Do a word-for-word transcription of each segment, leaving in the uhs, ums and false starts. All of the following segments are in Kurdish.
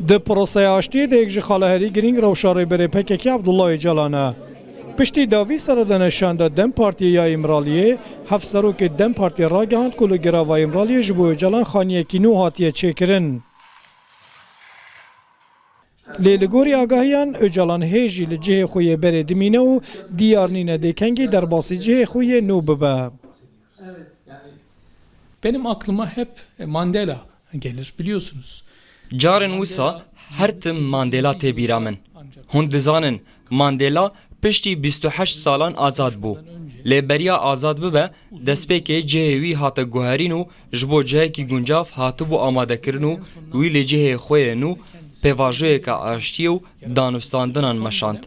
Di proseya aştiyê de yek ji xala herî girîng rewşa Rêberê P K K Abdullah Ocalan e. Piştî dawî seredana şanda DEM Partiyê ya Îmraliyê, hevserokê DEM Partiyê ragihand ku li girava Îmraliyê ji bo Ocalan xaniyekî nû hatiye çêkirin. Lê li gorî agahiyan, Ocalan hê jî li cihê xwe yê berê dimîne û diyar nîne dê kengî derbasî cihê xwe yê nû bibe. Benim aklıma hep Mandela gelir biliyorsunuz. Carên wisa her tim Mandela tê bîra min. Hûn dizanin Mandela piştî bîst û heşt salan azad bû. Lê beriya azad bibe, destpêkê cihê wî hate guherîn û ji bo cihekî guncav hatibû amadekirin û wî li cihê xwe yê nû pêvajoyeke aştiyê û danûstandinan meşand.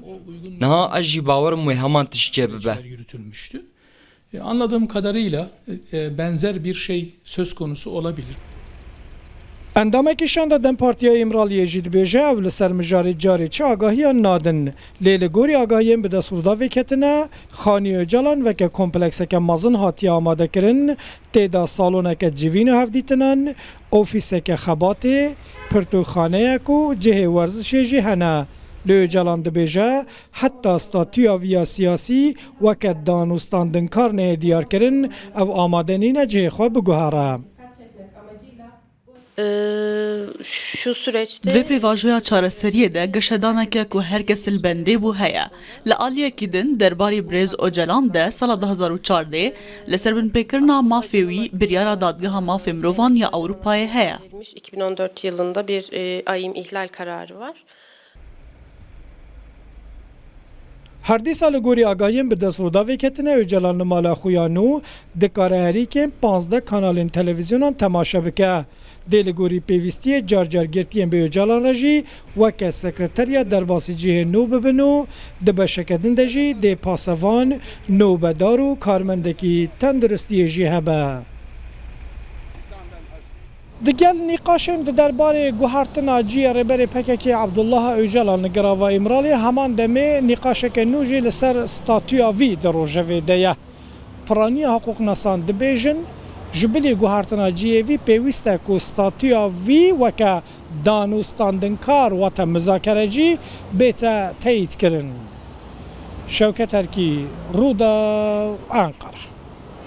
Niha ez jî bawer im wê heman tişt çêbibe. Yürütülmüştü. E, Anladığım kadarıyla e, e, benzer bir şey söz konusu olabilir. Endamekî şanda DEM Partiya Îmraliyê jî dibêje ew li ser mijarê carê çi agahiyan nadin. Lê li gorî agahiyên bi dest Rûdawê ketine, Xanî Ocalan weke komplekseke mezin hatiye amadekirin, tê de saloneke civîn û hevdîtinan, ofîseke xebatê, pirtûkxaneyek û cihê werzişê jî hene. Lê Ocalan dibêje, heta statûya vî ya siyasî weke danûstandinkar neyê diyarkirin, ew amade nîne cihê xwe biguhere. Ee, şu süreçte Vê pêvajoya çareseriyê de geşedaneke ku her kes li bendê bû heye. Li aliyekî din derbarê birêz Ocalan de sala du hazar û çardeh li ser binpêkirina mafê wî biryara Dadgeha Mafê Mirovan ya Ewropayê heye. verilmiş iki bin on dört yılında bir e, AYİM ihlal kararı var. Her dîsa li gorî agahiyên bi dest Rûdawê ketine, Ocalan li mala xwe ya nû dikare herî kêm panzdeh kanalên televîzyonan temaşe bike. Dê li gorî pêvîstiyê car car girtiyên bi Ocalan re jî weke sekreteriya derbasî cihê nû bibin û di beşeke din de jî dê pasevan, nobedar û karmendekî tenduristiyê jî hebe. Digel nîqaşên di derbarê guhertina cihê Rêberê P K K Abdullah Ocalan li girava Îmraliyê heman demê nîqaşeke nû jî li ser statûya vî di rojevê de ye. Piraniya hiqûqnasan dibêjin, ji bilî guhertina cihê vî pêwîst e ku statûya vî weke danûstandinkar wate muzakerecî bête teyîdkirin. Şewket Erkî, Rûdaw, Enqere.